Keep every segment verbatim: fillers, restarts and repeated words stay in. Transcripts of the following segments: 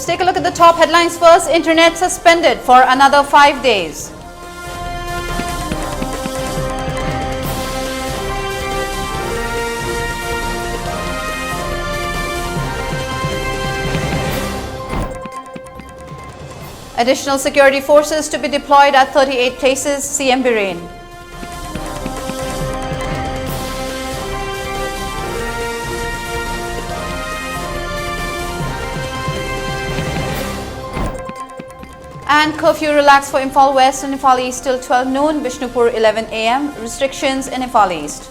Take a look at the top headlines first. Internet suspended for another five days. Additional security forces to be deployed at thirty-eight places, C M Biren. And curfew relaxed for Imphal West and Imphal East till twelve noon, Bishnupur eleven a m. Restrictions in Imphal East.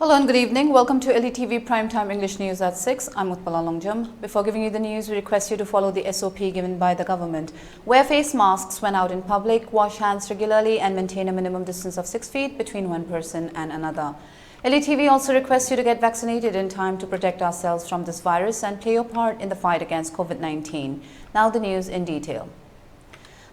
Hello and good evening. Welcome to L E T V Primetime English News at six. I'm Utpala Longjam. Before giving you the news, we request you to follow the S O P given by the government. Wear face masks when out in public, wash hands regularly, and maintain a minimum distance of six feet between one person and another. L E T V also requests you to get vaccinated in time to protect ourselves from this virus and play your part in the fight against COVID nineteen. Now, the news in detail.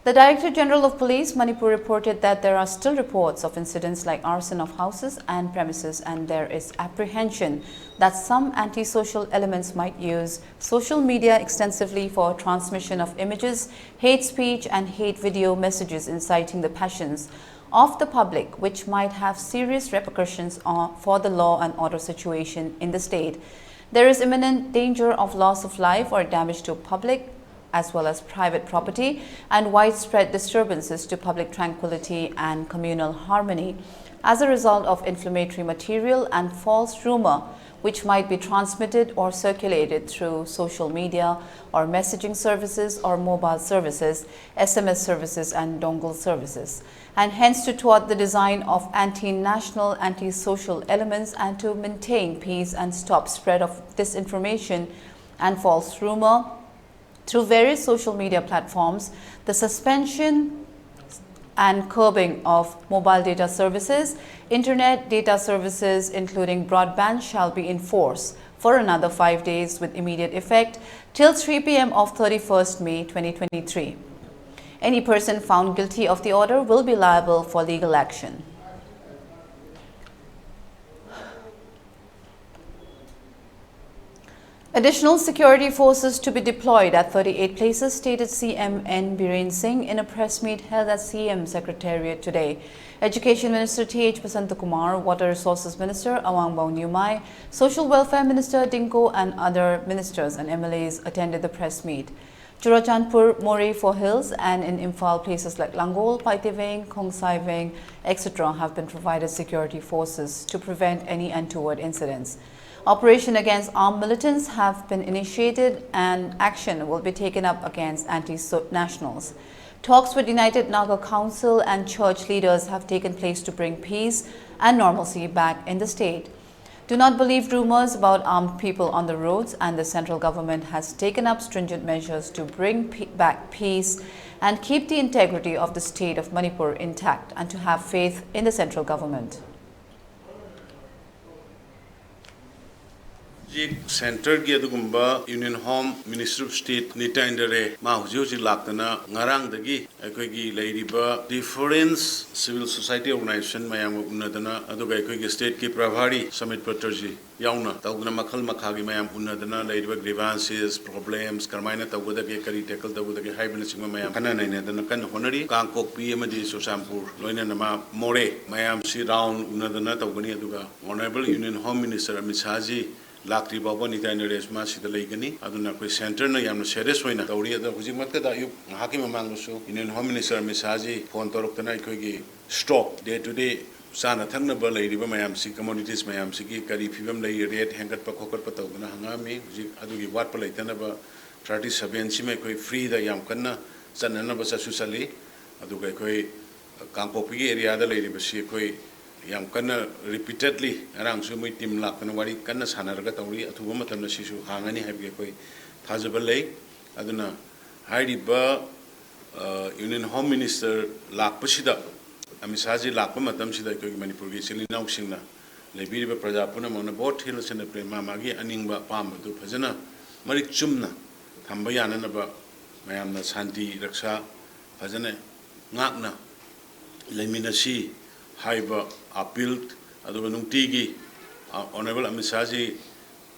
The Director General of Police, Manipur, reported that there are still reports of incidents like arson of houses and premises, and there is apprehension that some antisocial elements might use social media extensively for transmission of images, hate speech, and hate video messages inciting the passions of the public, which might have serious repercussions on, for the law and order situation in the state. There is imminent danger of loss of life or damage to public as well as private property, and widespread disturbances to public tranquility and communal harmony as a result of inflammatory material and false rumor which might be transmitted or circulated through social media or messaging services or mobile services, S M S services, and dongle services, and hence to thwart the design of anti-national, anti-social elements, and to maintain peace and stop spread of disinformation and false rumor, through various social media platforms, the suspension and curbing of mobile data services, internet data services, including broadband, shall be in force for another five days with immediate effect till three p m of thirty-first May twenty twenty-three. Any person found guilty of the order will be liable for legal action. Additional security forces to be deployed at thirty-eight places, stated C M N Biren Singh in a press meet held at C M Secretariat today. Education Minister T H Basantakumar, Water Resources Minister Awangbau Newmai, Social Welfare Minister Dinko, and other ministers and M L As attended the press meet. Churachandpur, Moreh, Fort Hills, and in Imphal, places like Langol, Paiteveng, Khongsai Veng, et cetera, have been provided security forces to prevent any untoward incidents. Operation against armed militants have been initiated and action will be taken up against anti-nationals. Talks with United Naga Council and church leaders have taken place to bring peace and normalcy back in the state. Do not believe rumors about armed people on the roads, and the central government has taken up stringent measures to bring pe- back peace and keep the integrity of the state of Manipur intact and to have faith in the central government. ꯍꯧꯖꯤꯛ ꯁꯦꯟꯇꯔꯒꯤ ꯑꯗꯨꯒꯨꯝꯕ Union Home Minister of State ꯅꯤꯇꯥꯏꯟꯗ ꯔꯦ ꯃꯥ ꯍꯧꯖꯤꯛ ꯍꯧꯖꯤꯛ ꯂꯥꯛꯇꯅ ꯉꯔꯥꯡꯗꯒꯤ ꯑꯩꯈꯣꯏꯒꯤ ꯂꯩꯔꯤꯕ different civil society organization ꯃꯌꯥꯝꯒ ꯎꯅꯗꯅ ꯑꯗꯨꯒ ꯑꯩꯈꯣꯏꯒꯤ ꯁ꯭ꯇꯦꯠꯀꯤ ꯄ꯭ꯔꯚꯥꯔꯤ ꯁꯃꯤꯠ ꯄꯇ꯭ꯔꯖꯤ ꯌꯥꯎꯅ ꯇꯧꯗꯅ ꯃꯈꯜ ꯃꯈꯥꯒꯤ ꯃꯌꯥꯝ ꯎꯅꯗꯅ ꯂꯩꯔꯤꯕ grievances problems ꯀꯔꯝꯍꯥꯏꯅ ꯇꯧꯒꯗꯒꯦ ꯀꯔꯤ tackle ꯇꯧꯒꯗꯒꯦ ꯍꯥꯏꯕꯅꯆꯤꯡꯕ ꯃꯌꯥꯝ ꯈꯟꯅ ꯅꯩꯅꯗꯅ ꯀꯟꯅ ꯍꯣꯠꯅꯔꯤ꯫ ꯀꯥꯡꯄꯣꯛꯄꯤ ꯑꯃꯗꯤ ꯆꯨꯔꯆꯥꯟꯄꯨꯔ ꯂꯣꯏꯅꯅ ꯃꯥ ꯃꯣꯔꯦ ꯃꯌꯥꯝꯁꯤ round ꯎꯅꯗꯅ ꯇꯧꯒꯅꯤ꯫ ꯑꯗꯨꯒ Honourable Union Home Minister Amit ꯁꯥꯍꯖꯤ ꯂꯥꯛꯇ꯭ꯔꯤ ꯐꯥꯎꯕ ꯅꯤꯇꯥꯏ ꯅꯔꯦꯁ ꯃꯥ ꯁꯤꯗ ꯂꯩꯒꯅꯤ꯫ ꯑꯗꯨꯅ ꯑꯩꯈꯣꯏ ꯁꯦꯟꯇꯔꯅ ꯌꯥꯝꯅ serious ꯑꯣꯏꯅ ꯇꯧꯔꯤ꯫ ꯑꯗꯣ ꯍꯧꯖꯤꯛꯃꯛꯇꯗ ꯑꯌꯨꯛ ꯉꯥꯏꯍꯥꯛꯀꯤ ꯃꯃꯥꯡꯗꯁꯨ Union Home Minister Amit ꯁꯥꯍꯖꯤ phone ꯇꯧꯔꯛꯇꯅ ꯑꯩꯈꯣꯏꯒꯤ stock day to day ꯆꯥꯅ ꯊꯛꯅꯕ ꯂꯩꯔꯤꯕ ꯃꯌꯥꯝꯁꯤ commodities ꯃꯌꯥꯝꯁꯤꯒꯤ ꯀꯔꯤ ꯐꯤꯕꯝ ꯂꯩ rate ꯍꯦꯟꯒꯠꯄ ꯈꯣꯀꯠꯄ ꯇꯧꯗꯅ ꯍꯪꯉꯛꯑꯝꯃꯤ꯫ ꯍꯧꯖꯤꯛ ꯑꯗꯨꯒꯤ ꯋꯥꯠꯄ ꯂꯩꯇꯅꯕ thirty seven ꯁꯤꯃ ꯑꯩꯈꯣꯏ free ꯗ ꯌꯥꯝ ꯀꯟꯅ ꯆꯠꯅꯅꯕ ꯆꯠꯁꯨ ꯆꯠꯂꯤ꯫ ꯑꯗꯨꯒ ꯑꯩꯈꯣꯏ ꯀꯥꯡꯄꯣꯛꯄꯤꯒꯤ area ꯗ ꯂꯩꯔꯤꯕꯁꯤ ꯑꯩꯈꯣꯏ ꯌꯥꯝ ꯀꯟꯅ repeatedly ꯉꯔꯥꯡꯁꯨ ꯃꯣꯏ team ꯂꯥꯛꯇꯅ ꯋꯥꯔꯤ ꯀꯟꯅ ꯁꯥꯟꯅꯔꯒ ꯇꯧꯔꯤ꯫ ꯑꯊꯨꯕ ꯃꯇꯝꯗ ꯁꯤꯁꯨ ꯍꯥꯡꯉꯅꯤ ꯍꯥꯏꯕꯒꯤ ꯑꯩꯈꯣꯏ ꯊꯥꯖꯕ ꯂꯩ꯫ ꯑꯗꯨꯅ ꯍꯥꯏꯔꯤꯕ ꯌꯨꯅꯤꯌꯟ ꯍꯣꯝ ꯃꯤꯅꯤꯁꯇꯔ ꯂꯥꯛꯄꯁꯤꯗ, ꯑꯃꯤꯠ ꯁꯥꯍꯖꯤ ꯂꯥꯛꯄ ꯃꯇꯝꯁꯤꯗ ꯑꯩꯈꯣꯏꯒꯤ ꯃꯅꯤꯄꯨꯔꯒꯤ ꯏꯆꯤꯜ ꯏꯅꯥꯎꯁꯤꯡꯅ, ꯂꯩꯕꯤꯔꯤꯕ ꯄ꯭ꯔꯖꯥ ꯄꯨꯝꯅꯃꯛꯅ ꯕꯣꯠ ꯊꯤꯜꯂꯁꯤꯅ ꯄ꯭ꯔꯦ-, ꯃꯥ ꯃꯥꯒꯤ ꯑꯅꯤꯡꯕ ꯑꯄꯥꯝꯕꯗꯨ ꯐꯖꯅ ꯃꯔꯤꯛ ꯆꯨꯝꯅ ꯊꯝꯕ ꯌꯥꯅꯅꯕ ꯃꯌꯥꯝꯅ ꯁꯥꯟꯇꯤ ꯔꯛꯁꯥ ꯐꯖꯅ ꯉꯥꯛꯅ ꯂꯩꯃꯤꯟꯅꯁꯤ ꯍꯥꯏꯕ ꯑꯄꯤꯜ꯫ ꯑꯗꯨꯒ ꯅꯨꯡꯇꯤꯒꯤ ꯑꯣꯅꯔꯦꯕꯜ ꯑꯃꯤꯠ ꯁꯥꯍꯖꯤ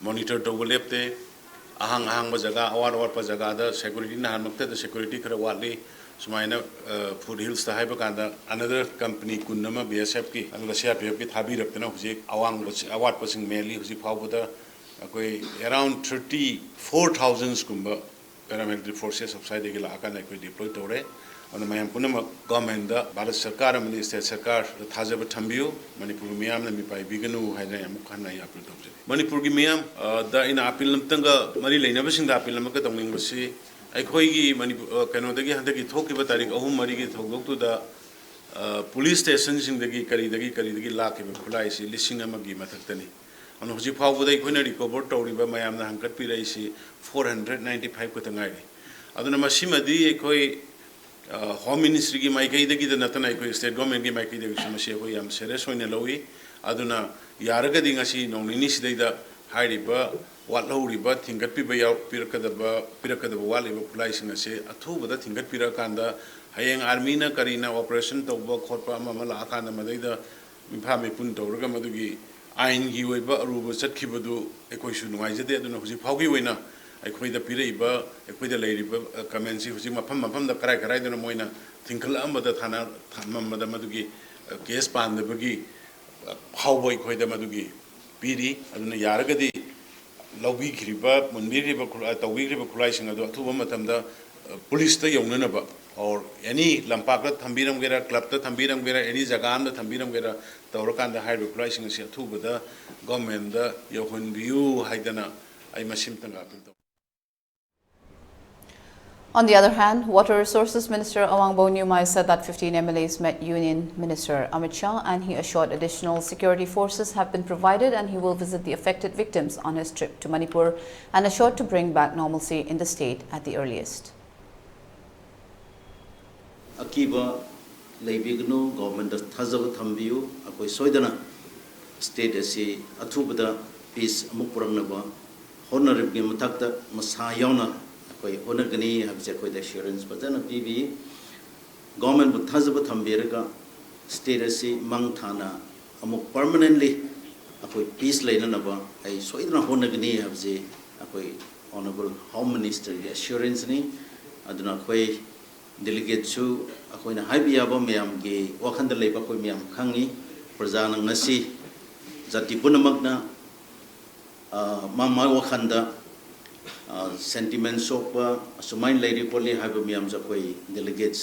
ꯃꯣꯅꯤꯇꯔ ꯇꯧꯕ ꯂꯦꯞꯇꯦ꯫ ꯑꯍꯥꯡ ꯑꯍꯥꯡꯕ ꯖꯒꯥ, ꯑꯋꯥꯠ ꯑꯋꯥꯠꯄ ꯖꯒꯥꯗ ꯁꯦꯀ꯭ꯌꯨꯔꯤꯇꯤ, ꯅꯍꯥꯟꯃꯛꯇꯗ ꯁꯦꯀ꯭ꯌꯨꯔꯤꯇꯤ ꯈꯔ ꯋꯥꯠꯂꯤ꯫ ꯁꯨꯃꯥꯏꯅ ꯐꯨꯠ ꯍꯤꯜꯁꯇ ꯍꯥꯏꯕ ꯀꯥꯟꯗ ꯑꯅꯗꯔ ꯀꯝꯄꯅꯤ ꯀꯨꯟ ꯑꯃ ꯕꯤ ꯑꯦꯁ ꯑꯦꯐꯀꯤ ꯑꯗꯨꯒ ꯁꯤ ꯑꯥꯔ ꯄꯤ ꯑꯦꯐꯀꯤ ꯊꯥꯕꯤꯔꯛꯇꯅ ꯍꯧꯖꯤꯛ ꯑꯋꯥꯡꯕ, ꯑꯋꯥꯠꯄꯁꯤꯡ ꯃꯦꯜꯂꯤ꯫ ꯍꯧꯖꯤꯛ ꯐꯥꯎꯕꯗ ꯑꯩꯈꯣꯏ around thirty four ꯊꯥꯎꯖꯟꯁꯀꯨꯝꯕ paramilitary forces ꯑꯥꯎꯠꯁꯥꯏꯗꯇꯒꯤ ꯂꯥꯛꯑꯀꯥꯟꯗ ꯑꯩꯈꯣꯏ ꯗꯤꯄ꯭ꯂꯣꯏ ꯇꯧꯔꯦ꯫ ꯑꯗꯨꯅ ꯃꯌꯥꯝ ꯄꯨꯝꯅꯃꯛ ꯒꯣꯔꯃꯦꯟꯗ, ꯚꯥꯔꯠ ꯁꯔꯀꯥꯔ ꯑꯃꯗꯤ ꯁ꯭ꯇꯦꯠ ꯁꯔꯀꯥꯔꯗ ꯊꯥꯖꯕ ꯊꯝꯕꯤꯌꯨ꯫ ꯃꯅꯤꯄꯨꯔꯒꯤ ꯃꯤꯌꯥꯝꯅ ꯃꯤꯄꯥꯏꯕꯤꯒꯅꯨ ꯍꯥꯏꯅ ꯑꯩ ꯑꯃꯨꯛ ꯍꯟꯅ ꯑꯩ ꯑꯄꯤꯜ ꯇꯧꯖꯔꯤ꯫ ꯃꯅꯤꯄꯨꯔꯒꯤ ꯃꯤꯌꯥꯝ, ꯑ, ꯗ ꯑꯩꯅ ꯑꯄꯤꯜ ꯑꯃꯇꯪꯒ, ꯃꯔꯤ ꯂꯩꯅꯕꯁꯤꯡꯗ ꯑꯄꯤꯜ ꯑꯃꯒ ꯇꯧꯅꯤꯡꯕꯁꯤ, ꯑꯩꯈꯣꯏꯒꯤ ꯃꯅꯤꯄꯨꯔ, ꯑ, ꯀꯩꯅꯣꯗꯒꯤ ꯍꯟꯗꯛꯀꯤ ꯊꯣꯛꯈꯤꯕ ꯇꯥꯔꯤꯛ ꯑꯍꯨꯝ ꯃꯔꯤꯒꯤ ꯊꯧꯗꯣꯛꯇꯨꯗ, ꯑ, ꯄꯨꯂꯤꯁ ꯁ꯭ꯇꯦꯁꯟꯁꯤꯡꯗꯒꯤ ꯀꯔꯤꯗꯒꯤ ꯀꯔꯤꯗꯒꯤ ꯂꯥꯛꯈꯤꯕ ꯈꯨꯠꯂꯥꯏꯁꯤ ꯂꯤꯁꯤꯡ ꯑꯃꯒꯤ ꯃꯊꯛꯇꯅꯤ꯫ ꯑꯗꯨꯅ ꯍꯧꯖꯤꯛ ꯐꯥꯎꯕꯗ ꯑꯩꯈꯣꯏꯅ ꯔꯤꯀꯣꯚꯔ ꯇꯧꯔꯤꯕ, ꯃꯌꯥꯝꯅ ꯍꯪꯀꯠꯄꯤꯔꯛꯏꯁꯤ ꯐꯣꯔ ꯍꯟꯗ꯭ꯔꯦꯠ ꯅꯥꯏꯟꯇꯤ ꯐꯥꯏꯚ ꯈꯛꯇ ꯉꯥꯏꯔꯤ꯫ ꯑꯗꯨꯅ ꯃꯁꯤꯃꯗꯤ ꯑꯩꯈꯣꯏ, ꯑ, ꯍꯣꯝ ꯃꯤꯅꯤꯁꯇ꯭ꯔꯤꯒꯤ ꯃꯥꯏꯀꯩꯗꯒꯤꯗ ꯅꯠꯇꯅ ꯑꯩꯈꯣꯏ ꯁ꯭ꯇꯦꯠ ꯒꯣꯔꯃꯦꯟꯒꯤ ꯃꯥꯏꯀꯩꯗꯒꯤꯁꯨ ꯃꯁꯤ ꯑꯩꯈꯣꯏ ꯌꯥꯝ ꯁꯦꯔꯤꯌꯁ ꯑꯣꯏꯅ ꯂꯧꯏ꯫ ꯑꯗꯨꯅ ꯌꯥꯔꯒꯗꯤ ꯉꯁꯤ ꯅꯣꯡ ꯅꯤꯅꯤꯁꯤꯗꯩꯗ ꯍꯥꯏꯔꯤꯕ ꯋꯥꯠꯍꯧꯔꯤꯕ, ꯊꯤꯡꯒꯠꯄꯤꯕ ꯌꯥꯎ-, ꯄꯤꯔꯛꯀꯗꯕ, ꯄꯤꯔꯛꯀꯗꯕ ꯋꯥꯠꯂꯤꯕ ꯈꯨꯠꯂꯥꯏꯁꯤꯡ ꯑꯁꯦ ꯑꯊꯨꯕꯗ ꯊꯤꯡꯒꯠꯄꯤꯔꯛꯑꯀꯥꯟꯗ, ꯍꯌꯦꯡ ꯑꯥꯔꯃꯤꯅ ꯀꯔꯤꯅ ꯑꯣꯄꯔꯦꯁꯟ ꯇꯧꯕ ꯈꯣꯠꯄ ꯑꯃ ꯑꯃ ꯂꯥꯛꯑꯀꯥꯟꯗ ꯃꯗꯩꯗ ꯃꯤꯐꯥ ꯃꯤꯄꯨꯟ ꯇꯧꯔꯒ ꯃꯗꯨꯒꯤ ꯑꯥꯏꯟꯒꯤ ꯑꯣꯏꯕ ꯑꯔꯨꯕ ꯆꯠꯈꯤꯕꯗꯨ ꯑꯩꯈꯣꯏꯁꯨ ꯅꯨꯡꯉꯥꯏꯖꯗꯦ꯫ ꯑꯗꯨꯅ ꯍꯧꯖꯤꯛ ꯐꯥꯎꯒꯤ ꯑꯣꯏꯅ ꯑꯩꯈꯣꯏꯗ ꯄꯤꯔꯛꯏꯕ, ꯑꯩꯈꯣꯏꯗ ꯂꯩꯔꯤꯕ, ꯑ, ꯀꯃꯦꯟꯁꯤ ꯍꯧꯖꯤꯛ ꯃꯐꯝ ꯃꯐꯝꯗ ꯀꯔꯥꯏ ꯀꯔꯥꯏꯗꯅ ꯃꯣꯏꯅ ꯊꯤꯡꯈꯠꯂꯛꯑꯝꯕꯗ ꯊꯥꯅ-, ꯊꯝꯃꯝꯕꯗ ꯃꯗꯨꯒꯤ, ꯑ, ꯀꯦꯁ ꯄꯥꯟꯗꯕꯒꯤ, ꯑ, ꯐꯥꯎꯕ ꯑꯩꯈꯣꯏꯗ ꯃꯗꯨꯒꯤ ꯄꯤꯔꯤ꯫ ꯑꯗꯨꯅ ꯌꯥꯔꯒꯗꯤ ꯂꯧꯕꯤꯈ꯭ꯔꯤꯕ, ꯃꯨꯟꯕꯤꯈ꯭ꯔꯤꯕ ꯈꯨꯠꯂꯥꯏ, ꯇꯧꯕꯤꯈ꯭ꯔꯤꯕ ꯈꯨꯠꯂꯥꯏꯁꯤꯡ ꯑꯗꯨ ꯑꯊꯨꯕ ꯃꯇꯝꯗ, ꯑ, ꯄꯨꯂꯤꯁꯇ ꯌꯧꯅꯅꯕ, or any ꯂꯝꯄꯥꯛꯇ ꯊꯝꯕꯤꯔꯝꯒꯦꯔꯥ, ꯀ꯭ꯂꯕꯇ ꯊꯝꯕꯤꯔꯝꯒꯦꯔꯥ, any ꯖꯒꯥ ꯑꯃꯗ ꯊꯝꯕꯤꯔꯝꯒꯦꯔꯥ, ꯇꯧꯔꯀꯥꯟꯗ ꯍꯥꯏꯔꯤꯕ ꯈꯨꯠꯂꯥꯏꯁꯤꯡ ꯑꯁꯤ ꯑꯊꯨꯕꯗ ꯒꯣꯔꯃꯦꯟꯗ ꯌꯧꯍꯟꯕꯤꯌꯨ ꯍꯥꯏꯗꯅ ꯑꯩ ꯃꯁꯤꯃꯇꯪ ꯑꯄꯤꯜ ꯇꯧ-, On the other hand, Water Resources Minister Awangbou Newmai said that fifteen M L As met Union Minister Amit Shah and he assured additional security forces have been provided and he will visit the affected victims on his trip to Manipur and assured to bring back normalcy in the state at the earliest. ꯑꯀꯤꯕ ꯂꯩꯕꯤꯒꯅꯨ, governmentꯇ ꯊꯥꯖꯕ ꯊꯝꯕꯤꯌꯨ꯫ ꯑꯩꯈꯣꯏ ꯁꯣꯏꯗꯅ state ꯑꯁꯤ ꯑꯊꯨꯕꯗ peace ꯑꯃꯨꯛ ꯄꯨꯔꯛꯅꯕ ꯍꯣꯠꯅꯔꯤꯕꯒꯤ ꯃꯊꯛꯇ ꯃꯁꯥ ꯌꯥꯎꯅ ꯑꯩꯈꯣꯏ ꯍꯣꯠꯅꯒꯅꯤ ꯍꯥꯏꯕꯁꯦ ꯑꯩꯈꯣꯏꯗ assurance ꯐꯖꯅ ꯄꯤꯕꯤ꯫ Governmentꯕꯨ ꯊꯥꯖꯕ ꯊꯝꯕꯤꯔꯒ state ꯑꯁꯤ ꯃꯪ ꯊꯥꯅ ꯑꯃꯨꯛ permanently ꯑꯩꯈꯣꯏ peace ꯂꯩꯅꯅꯕ ꯑꯩ ꯁꯣꯏꯗꯅ ꯍꯣꯠꯅꯒꯅꯤ ꯍꯥꯏꯕꯁꯤ ꯑꯩꯈꯣꯏ Honourable Home Ministerꯒꯤ assuranceꯅꯤ꯫ ꯑꯗꯨꯅ ꯑꯩꯈꯣꯏ delegateꯁꯨ ꯑꯩꯈꯣꯏꯅ ꯍꯥꯏꯕ ꯌꯥꯕ ꯃꯌꯥꯝꯒꯤ ꯋꯥꯈꯜꯗ ꯂꯩꯕ ꯑꯩꯈꯣꯏ ꯃꯌꯥꯝ ꯈꯪꯉꯤ꯫ ꯄ꯭ꯔꯖꯥꯅ ꯉꯁꯤ ꯖꯥꯇꯤ ꯄꯨꯝꯅꯃꯛꯅ, ꯑ, ꯃꯥ ꯃꯥꯒꯤ ꯋꯥꯈꯜꯗ, ꯑ, sentiment ꯁꯣꯛꯄ ꯑꯁꯨꯃꯥꯏꯅ ꯂꯩꯔꯤ ꯈꯣꯠꯂꯤ ꯍꯥꯏꯕ ꯃꯌꯥꯝꯁꯨ ꯑꯩꯈꯣꯏ delegates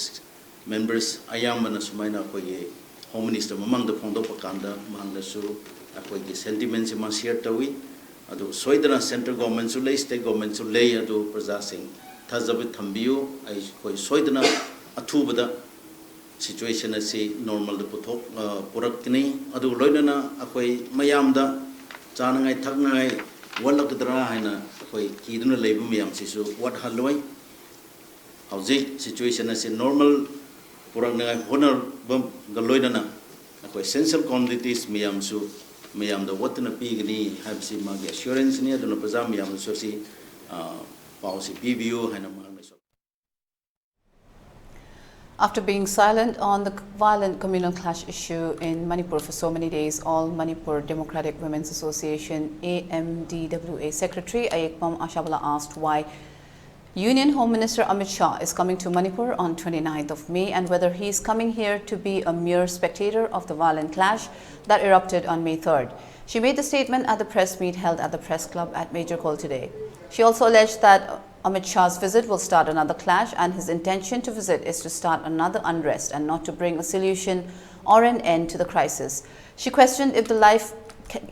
members ꯑꯌꯥꯝꯕꯅ ꯁꯨꯃꯥꯏꯅ ꯑꯩꯈꯣꯏꯒꯤ Home Minister ꯃꯃꯥꯡꯗ ꯐꯣꯡꯗꯣꯛꯄ ꯀꯥꯟꯗ ꯃꯍꯥꯛꯅꯁꯨ ꯑꯩꯈꯣꯏꯒꯤ sentimentꯁꯤ ꯃꯥ share ꯇꯧꯏ꯫ ꯑꯗꯨ ꯁꯣꯏꯗꯅ central governmentꯁꯨ ꯂꯩ, state governmentꯁꯨ ꯂꯩ, ꯑꯗꯨ ꯄ꯭ꯔꯖꯥꯁꯤꯡ ꯊꯥꯖꯕ ꯊꯝꯕꯤꯌꯨ꯫ ꯑꯩꯈꯣꯏ ꯁꯣꯏꯗꯅ ꯑꯊꯨꯕꯗ situation ꯑꯁꯤ normalꯗ ꯄꯨꯊꯣꯛ-, ꯑ, ꯄꯨꯔꯛꯀꯅꯤ꯫ ꯑꯗꯨꯒ ꯂꯣꯏꯅꯅ ꯑꯩꯈꯣꯏ ꯃꯌꯥꯝꯗ ꯆꯥꯅꯉꯥꯏ ꯊꯛꯅꯉꯥꯏ ꯋꯥꯠꯂꯛꯀꯗ꯭ꯔꯥ ꯍꯥꯏꯅ ꯑꯩꯈꯣꯏ ꯀꯤꯗꯨꯅ ꯂꯩꯕ ꯃꯌꯥꯝꯁꯤꯁꯨ ꯋꯥꯠꯍꯜꯂꯣꯏ꯫ ꯍꯧꯖꯤꯛ situation ꯑꯁꯤ normal ꯄꯨꯔꯛꯅꯉꯥꯏ ꯍꯣꯠꯅꯕꯒ ꯂꯣꯏꯅꯅ ꯑꯩꯈꯣꯏ essential commodities ꯃꯌꯥꯝꯁꯨ ꯃꯌꯥꯝꯗ ꯋꯥꯠꯇꯅ ꯄꯤꯒꯅꯤ ꯍꯥꯏꯕꯁꯤ ꯃꯥꯒꯤ assuranceꯅꯤ꯫ ꯑꯗꯨꯅ ꯄ꯭ꯔꯖꯥ ꯃꯌꯥꯝꯗꯁꯨ ꯑꯁꯤ, ꯑ, ꯄꯥꯎꯁꯤ ꯄꯤꯕꯤꯌꯨ ꯍꯥꯏꯅ ꯃꯍꯥꯛꯅꯁꯨ After being silent on the violent communal clash issue in Manipur for so many days, All Manipur Democratic Women's Association, A M D W A, Secretary Ayekpam Ashabala asked why Union Home Minister Amit Shah is coming to Manipur on twenty-ninth of May and whether he is coming here to be a mere spectator of the violent clash that erupted on May third. She made the statement at the press meet held at the press club at Major Kol today. She also alleged that Amit Shah's visit will start another clash and his intention to visit is to start another unrest and not to bring a solution or an end to the crisis. She questioned if the life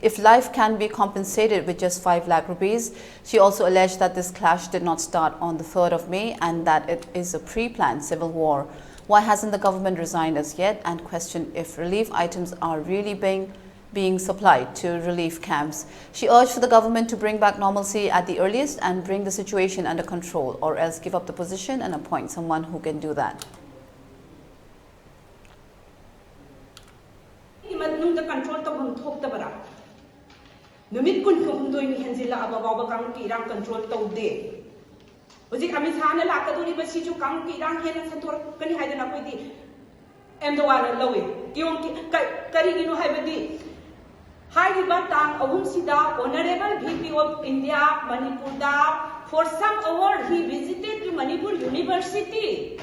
if life can be compensated with just five lakh rupees. She also alleged that this clash did not start on the third of May and that it is a pre-planned civil war. Why hasn't the government resigned as yet, and questioned if relief items are really being being supplied to relief camps. She urged for the government to bring back normalcy at the earliest and bring the situation under control, or else give up the position and appoint someone who can do that. ꯃꯅꯨꯡꯗ control ꯇꯧꯐꯝ ꯊꯣꯛꯇꯕꯔꯥ? ꯅꯨꯃꯤꯠ ꯀꯨꯟꯒ ꯍꯨꯝꯗꯣꯏꯅꯤ ꯍꯦꯟꯖꯤꯜꯂꯛꯑꯕ ꯐꯥꯎꯕ ꯀꯥꯡꯂꯨꯞꯀꯤ ꯏꯔꯥꯡ control ꯇꯧꯗꯦ꯫ ꯍꯧꯖꯤꯛ ꯑꯃꯤꯠ ꯁꯥꯍꯅ ꯂꯥꯛꯀꯗꯧꯔꯤꯕꯁꯤꯁꯨ ꯀꯥꯡꯂꯨꯞꯀꯤ ꯏꯔꯥꯡ ꯍꯦꯟꯅ ꯁꯟꯗꯣꯔꯛꯀꯅꯤ ꯍꯥꯏꯗꯅ ꯑꯩꯈꯣꯏꯗꯤ ꯑꯦꯝꯗꯋꯥꯅ ꯂꯧꯏ꯫ ꯀꯤꯌꯣꯡ ꯀꯤ-, ꯀ-, ꯀꯔꯤꯒꯤꯅꯣ ꯍꯥꯏꯕꯗꯤ ꯍꯥꯏꯔꯤꯕ ꯇꯥꯡ ꯑꯍꯨꯝꯁꯤꯗ Honourable V P of India ꯃꯅꯤꯄꯨꯔꯗ for some hour he visited to Manipur University꯫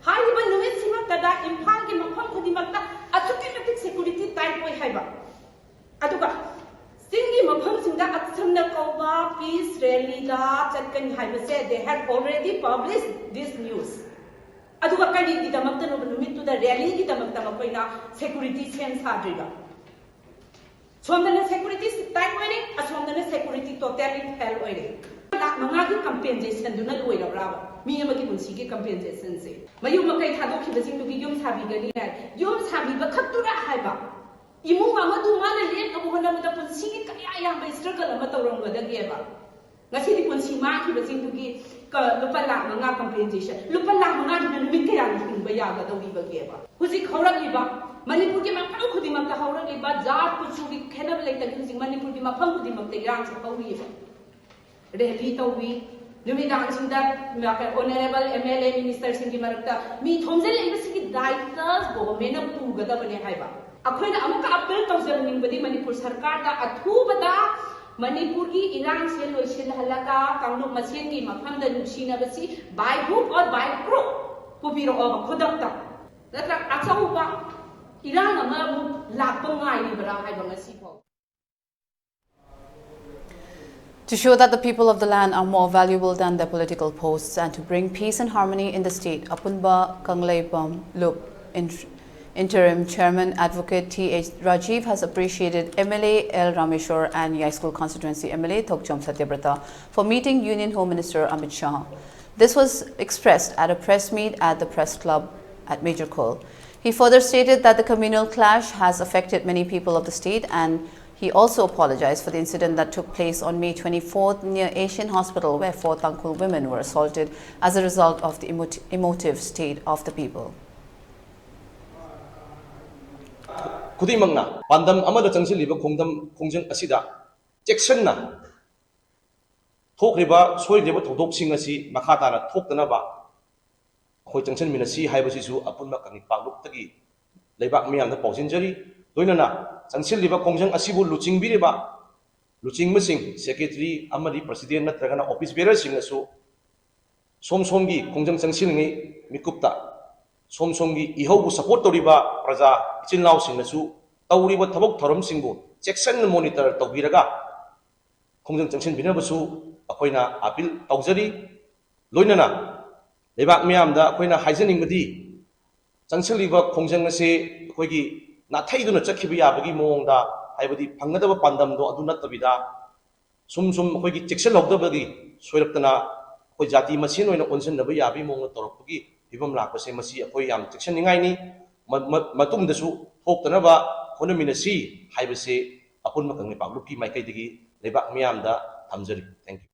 ꯍꯥꯏꯔꯤꯕ ꯅꯨꯃꯤꯠꯁꯤꯃꯛꯇꯗ ꯏꯝꯐꯥꯜꯒꯤ ꯃꯐꯝ ꯈꯨꯗꯤꯡꯃꯛꯇ ꯑꯁꯨꯛꯀꯤ ꯃꯇꯤꯛ security tight ꯑꯣꯏ ꯍꯥꯏꯕ꯫ ꯑꯗꯨꯒ ꯆꯤꯡꯒꯤ ꯃꯐꯝꯁꯤꯡꯗ ꯑꯛꯁꯝꯅ ꯀꯧꯕ peace rallyꯗ ꯆꯠꯀꯅꯤ ꯍꯥꯏꯕꯁꯦ they had already published this news꯫ ꯑꯗꯨꯒ ꯀꯔꯤꯒꯤꯗꯃꯛꯇꯅꯣꯕ ꯅꯨꯃꯤꯠꯇꯨꯗ rallyꯒꯤꯗꯃꯛꯇ ꯃꯈꯣꯏꯅ security ꯁꯦꯝ ꯁꯥꯗ꯭ꯔꯤꯕ? ꯁꯣꯝꯗꯅ security tight ꯑꯣꯏꯔꯦ, ꯑꯁꯣꯝꯗꯅ security totally fail ꯑꯣꯏꯔꯦ꯫ ꯂꯥꯛ ꯃꯉꯥꯒꯤ compensationꯗꯨꯅ ꯂꯣꯏꯔꯕ꯭ꯔꯥꯕ? ꯃꯤ ꯑꯃꯒꯤ ꯄꯨꯟꯁꯤꯒꯤ compensationꯁꯦ꯫ ꯃꯌꯨꯝ ꯃꯀꯩ ꯊꯥꯗꯣꯛꯈꯤꯕꯁꯤꯡꯗꯨꯒꯤ ꯌꯨꯝ ꯁꯥꯕꯤꯒꯅꯤ ꯍꯥꯏ꯫ ꯌꯨꯝ ꯁꯥꯕꯤꯕ ꯈꯛꯇꯨꯔꯥ ꯍꯥꯏꯕ? ꯏꯃꯨꯡ ꯑꯃꯗꯨ ꯃꯥꯅ ꯂꯦꯞꯅꯕ ꯍꯣꯠꯅꯕꯗ ꯄꯨꯟꯁꯤꯒꯤ ꯀꯌꯥ ꯌꯥꯝꯕ struggle ꯑꯃ ꯇꯧꯔꯝꯒꯗꯒꯦꯕ꯫ ꯉꯁꯤꯗꯤ ꯄꯨꯟꯁꯤ ꯃꯥꯡꯈꯤꯕꯁꯤꯡꯗꯨꯒꯤ ꯀ-, ꯂꯨꯄꯥ ꯂꯥꯛ ꯃꯉꯥ compensation꯫ ꯂꯨꯄꯥ ꯂꯥꯛ ꯃꯉꯥꯗꯨꯅ ꯅꯨꯃꯤꯠ ꯀꯌꯥꯅꯤ ꯍꯤꯡꯕ ꯌꯥꯒꯗꯧꯔꯤꯕꯒꯦꯕ? ꯍꯧꯖꯤꯛ ꯍꯧꯔꯛꯂꯤꯕ ꯃꯅꯤꯄꯨꯔꯒꯤ ꯃꯐꯝ ꯈꯨꯗꯤꯡꯃꯛꯇ ꯍꯧꯔꯛꯂꯤꯕ ꯖꯥꯠ ꯀꯨꯆꯨꯒꯤ ꯈꯦꯠꯅꯕ ꯂꯩꯇꯅ ꯍꯧꯖꯤꯛ ꯃꯅꯤꯄꯨꯔꯒꯤ ꯃꯐꯝ ꯈꯨꯗꯤꯡꯃꯛꯇ ꯏꯔꯥꯡꯁꯦ ꯍꯧꯔꯤꯑꯕ꯫ Rally ꯇꯧꯏ, ꯅꯨꯃꯤꯗꯥꯡꯁꯤꯡꯗ Honourable M L A ministerꯁꯤꯡꯒꯤ ꯃꯔꯛꯇ ꯃꯤ ꯊꯣꯝꯖꯤꯜꯂꯛꯏꯕꯁꯤꯒꯤ ꯗꯥꯏꯇ governmentꯅ ꯄꯨꯒꯗꯕꯅꯦ ꯍꯥꯏꯕ꯫ ꯑꯩꯈꯣꯏꯅ ꯑꯃꯨꯛꯀ appeal ꯇꯧꯖꯅꯤꯡꯕꯗꯤ ꯃꯅꯤꯄꯨꯔ ꯁꯔꯀꯥꯔꯗ ꯑꯊꯨꯕꯗ ꯃꯅꯤꯄꯨꯔꯒꯤ ꯏꯔꯥꯡꯁꯦ ꯂꯣꯏꯁꯤꯜꯍꯜꯂꯒ ꯀꯥꯡꯂꯨꯞ ꯃꯁꯦꯟꯒꯤ ꯃꯐꯝꯗ ꯅꯨꯡꯁꯤꯅꯕꯁꯤ by hook or by crook ꯄꯨꯕꯤꯔꯛꯑꯣꯕ ꯈꯨꯗꯛꯇ꯫ ꯅꯠꯇ꯭ꯔ ꯑꯆꯧꯕ ꯏꯔꯥꯡ ꯑꯃ ꯑꯃꯨꯛ ꯂꯥꯛꯄ ꯉꯥꯏꯔꯤꯕ꯭ꯔꯥ ꯍꯥꯏꯕ ꯉꯁꯤ ꯐꯥꯎ꯫ To show that the people of the land are more valuable than their political posts and to bring peace and harmony in the state, ꯑꯄꯨꯟꯕ ꯀꯪꯂꯩꯄꯥꯛ ꯂꯨꯞ in, Interim Chairman Advocate T H Rajiv has appreciated M L A L Rameshwar and Yaskul Constituency M L A Thokchom Satyabrata for meeting Union Home Minister Amit Shah. This was expressed at a press meet at the Press Club at Major Khol. He further stated that the communal clash has affected many people of the state, and he also apologized for the incident that took place on May twenty-fourth near Asian Hospital, where four Tangkhul women were assaulted as a result of the emot-, emotive state of the people. ꯈꯨꯗꯤꯡꯃꯛꯅ ꯄꯥꯟꯗꯝ ꯑꯃꯗ ꯆꯪꯁꯤꯜꯂꯤꯕ ꯈꯣꯡꯗꯝ ꯈꯣꯡꯖꯪ ꯑꯁꯤꯗ ꯆꯦꯛꯁꯤꯟꯅ ꯊꯣꯛꯂꯤꯕ ꯁꯣꯏꯗ꯭ꯔꯤꯕ ꯊꯧꯗꯣꯛꯁꯤꯡ ꯑꯁꯤ ꯃꯈꯥ ꯇꯥꯅ ꯊꯣꯛꯇꯅꯕ ꯑꯩꯈꯣꯏ ꯆꯪꯁꯤꯟꯃꯤꯟꯅꯁꯤ ꯍꯥꯏꯕꯁꯤꯁꯨ ꯑꯄꯨꯟꯕ ꯀꯪꯂꯩꯄꯥꯛ ꯂꯨꯞꯇꯒꯤ ꯂꯩꯕꯥꯛ ꯃꯤꯌꯥꯝꯗ ꯄꯥꯎꯖꯤꯟꯖꯔꯤ꯫ ꯂꯣꯏꯅꯅ ꯆꯪꯁꯤꯜꯂꯤꯕ ꯈꯣꯡꯖꯪ ꯑꯁꯤꯕꯨ ꯂꯨꯆꯤꯡꯕꯤꯔꯤꯕ ꯂꯨꯆꯤꯡꯕꯁꯤꯡ, ꯁꯦꯀ꯭ꯔꯦꯇꯔꯤ ꯑꯃꯗꯤ ꯄ꯭ꯔꯁꯤꯗꯦꯟ ꯅꯠꯇ꯭ꯔꯒꯅ ꯑꯣꯐꯤꯁ ꯕꯦꯔꯔꯁꯤꯡꯅꯁꯨ ꯁꯣꯝ ꯁꯣꯝꯒꯤ ꯈꯣꯡꯖꯪ ꯆꯪꯁꯤꯜꯂꯤꯉꯩ ꯃꯤꯀꯨꯞꯇ ꯁꯣꯝ ꯁꯣꯝꯒꯤ ꯏꯍꯧꯕꯨ ꯁꯄꯣꯔꯠ ꯇꯧꯔꯤꯕ ꯄ꯭ꯔꯖꯥ ꯏꯆꯤꯜ ꯏꯅꯥꯎꯁꯤꯡꯅꯁꯨ ꯇꯧꯔꯤꯕ ꯊꯕꯛ ꯊꯧꯔꯝꯁꯤꯡꯕꯨ ꯆꯦꯛꯁꯤꯟꯅ ꯃꯣꯅꯤꯇꯔ ꯇꯧꯕꯤꯔꯒ ꯈꯣꯡꯖꯪ ꯆꯪꯁꯤꯟꯕꯤꯅꯕꯁꯨ ꯑꯩꯈꯣꯏꯅ ꯑꯥꯄꯤꯜ ꯇꯧꯖꯔꯤ꯫ ꯂꯣꯏꯅꯅ ꯂꯩꯕꯥꯛ ꯃꯤꯌꯥꯝꯗ ꯑꯩꯈꯣꯏꯅ ꯍꯥꯏꯖꯅꯤꯡꯕꯗꯤ, ꯆꯪꯁꯤꯜꯂꯤꯕ ꯈꯣꯡꯖꯪ ꯑꯁꯤ ꯑꯩꯈꯣꯏꯒꯤ ꯅꯥꯊꯩꯗꯨꯅ ꯆꯠꯈꯤꯕ ꯌꯥꯕꯒꯤ ꯃꯑꯣꯡꯗ, ꯍꯥꯏꯕꯗꯤ ꯐꯪꯒꯗꯕ ꯄꯥꯟꯗꯝꯗꯣ ꯑꯗꯨ ꯅꯠꯇꯕꯤꯗ, ꯁꯨꯝ ꯁꯨꯝ ꯑꯩꯈꯣꯏꯒꯤ ꯆꯦꯛꯁꯤꯜꯍꯧꯗꯕꯒꯤ ꯁꯣꯏꯔꯛꯇꯅ ꯑꯩꯈꯣꯏ ꯖꯥꯇꯤ ꯃꯁꯦꯟ ꯑꯣꯏꯅ ꯑꯣꯟꯁꯤꯟꯅꯕ ꯌꯥꯕꯒꯤ ꯃꯑꯣꯡꯗ ꯇꯧꯔꯛꯄꯒꯤ ꯐꯤꯕꯝ ꯂꯥꯛꯄꯁꯦ, ꯃꯁꯤ ꯑꯩꯈꯣꯏ ꯌꯥꯝ ꯆꯦꯛꯁꯤꯟꯅꯤꯡꯉꯥꯏꯅꯤ꯫ ꯃ-, ꯃ-, ꯃꯇꯨꯡꯗꯁꯨ ꯊꯣꯛꯇꯅꯕ ꯍꯣꯠꯅꯃꯤꯟꯅꯁꯤ ꯍꯥꯏꯕꯁꯦ ꯑꯄꯨꯟꯕ ꯀꯪꯂꯩꯄꯥꯛ ꯂꯨꯞꯀꯤ ꯃꯥꯏꯀꯩꯗꯒꯤ ꯂꯩꯕꯥꯛ ꯃꯤꯌꯥꯝꯗ ꯊꯝꯖꯔꯤ꯫ Thank you.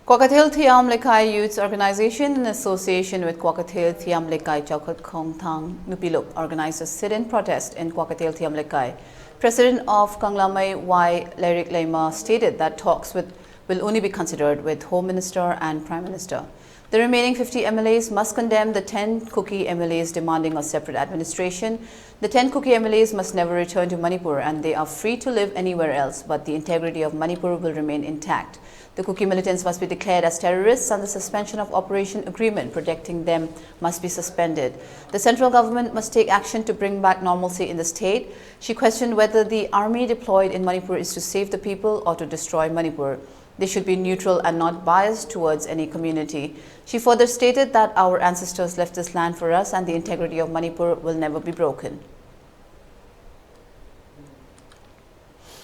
Kwakathel Thiam Lekai Youths Organization, in association with Kwakathel Thiam Lekai Chaukhat Khongthang Nupilop, organized a sit-in protest in Kwakathel Thiam Lekai. President of Kanglamai Y Lerik Lema stated that talks with, will only be considered with Home Minister and Prime Minister. The remaining fifty M L As must condemn the ten Kuki M L As demanding a separate administration. The ten Kuki M L As must never return to Manipur and they are free to live anywhere else, but the integrity of Manipur will remain intact. The Kuki militants must be declared as terrorists and the suspension of operation agreement protecting them must be suspended. The central government must take action to bring back normalcy in the state. She questioned whether the army deployed in Manipur is to save the people or to destroy Manipur. They should be neutral and not biased towards any community. She further stated that our ancestors left this land for us and the integrity of Manipur will never be broken.